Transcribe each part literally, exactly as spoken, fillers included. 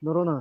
Dhoro na.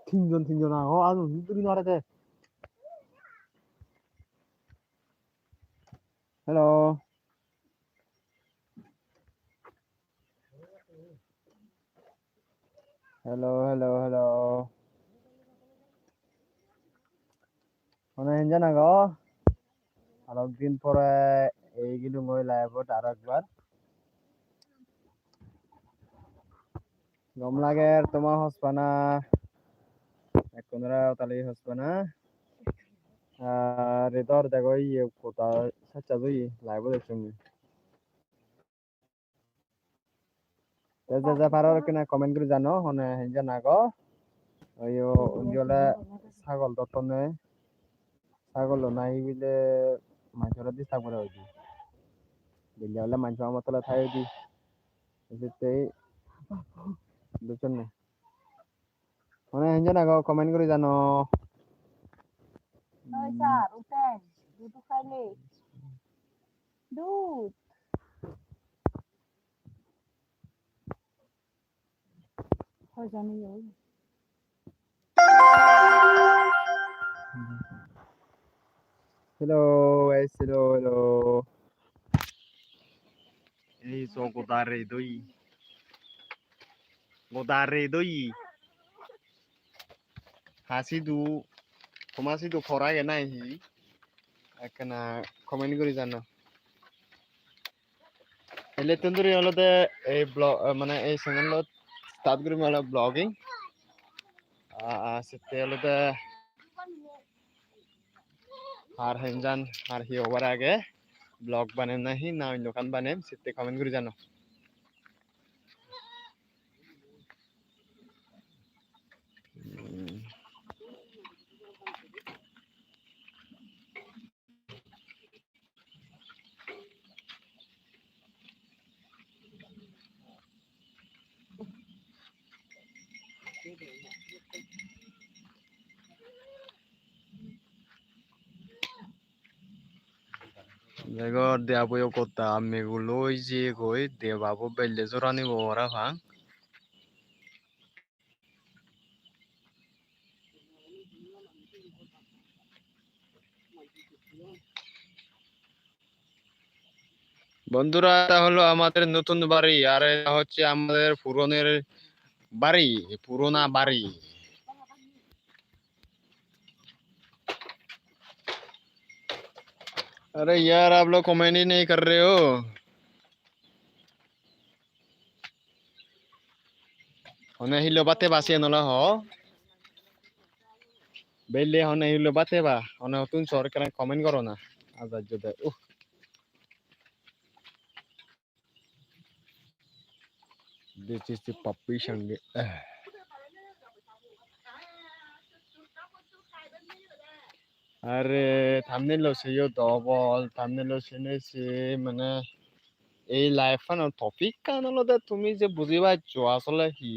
Tinjon, tinjon agon, aro duri no parede. Hello. Hello, hello, hello. Hone henjan ago? Arok din pore ei gilungoi live-ot aro ekbar. Gom lager toma hospana. Ekkunore otali hospana. Ar ridor dego iye kota saccha joi live-ot ecchonge. Te je je paror ekkena comment guri jano, hone henjan ago. Oyo undi ole sagol dottonne, sagol do nahi bile manjore disturb gore hoide. Bile ole manjo amotole thai hoide. Ejette dusonne. Hone henjan ago comment guri jano. Oi sir, uten, dud ukhai le. Dud. Hoi jani oi. Hello, guys, hello, hello. Ei so goda ret oye. Goda ret oye. Ha sidu, toma sidu por age nahi hi? Ekkena comment guri jano. Elettun duri olode ei vlog, eh, mane ei channel-ot start gurim olode vlogging. Ah, ah, sitte olode ar henjan ar hi hobar age, vlog banem nahi na onno ekkan banem, sitte comment guri jano. Hmm. Degor deaboyo gotta meguloi jiyegoi, debabo belle joranibo parapang. বন্ধুরা, এটা হলো আমাদের নতুন বাড়ি, আর এটা হচ্ছে আমাদের পুরনের বাড়ি, পুরোনা বাড়ি। अरे यार, आप लोग कमेंट ही नहीं कर रहे हो। Hone hilo bate ba siyen ole ho. Belle hone hilo bate ba. Hone hotun sor ekkena comment goro na. Ajajjo de. Uh. This is the puppy sange. Eh. Are thumbnail-o seyo dobol, thumbnail-o sene se mane ei live-ano topic-kan olode tumi je buji paccho asole hi.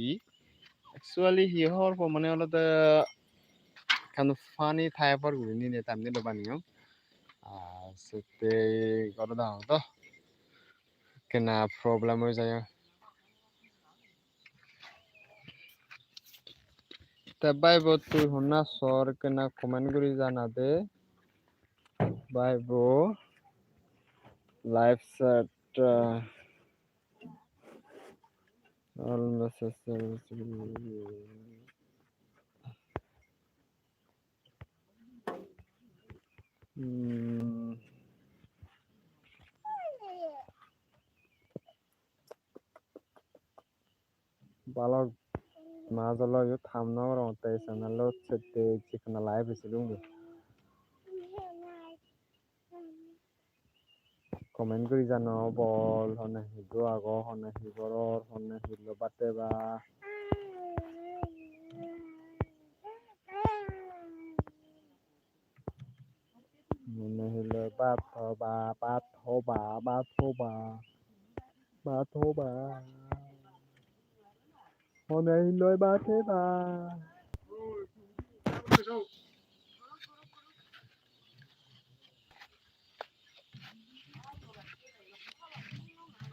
Actually hi hobor po mane olode ekkan funny type-or gurinei thumbnail-o baneyon. Ar sette gorot agon do. Ekkena problem oi jai. Te bhaibo tui honna sor ekkena comment guri jana de. Bhaibo live chat, uh, all message. Hmm. Balok maj olo, iyot ham nw gorong, te ei channel-ot sette jikkana live esilung goi. Comment guri jano bol, hone hudu ago, hone hi goror, hone hi loi bhat heba. Hone hi loi bhat hoba, bhat hoba, bhat hoba, bhat hoba. Hone hi loi bhat heba.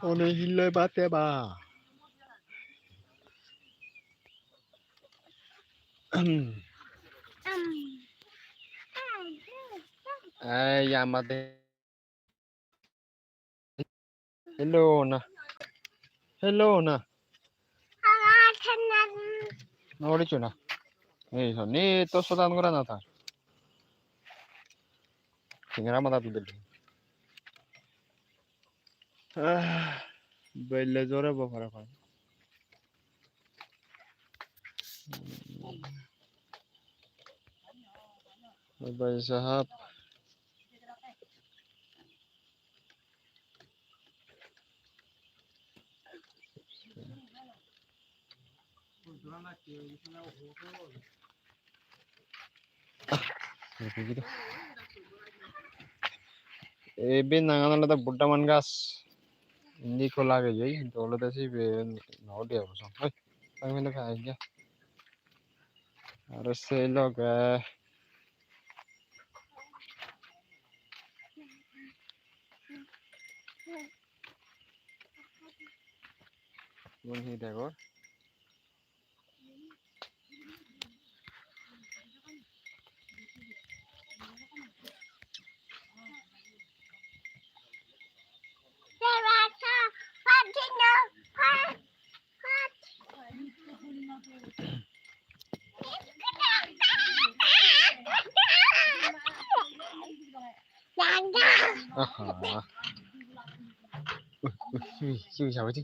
Hone hi loi bhat heba. Ei amade. Hello na. Hello na. Nori chuna. Ei sonni to sodan gora na ta. Singara mada tu del. Ah, belle jore bo para para. Bhai sahab. Ibe nangan olode boddaman gaj. Indi ekko lageye, hintu olode sibe no ude obo song. Oi, oi, mile pai aija. Aro se loge igun hi degor? Aha. Ui, ui, sibe, sibe sabe de.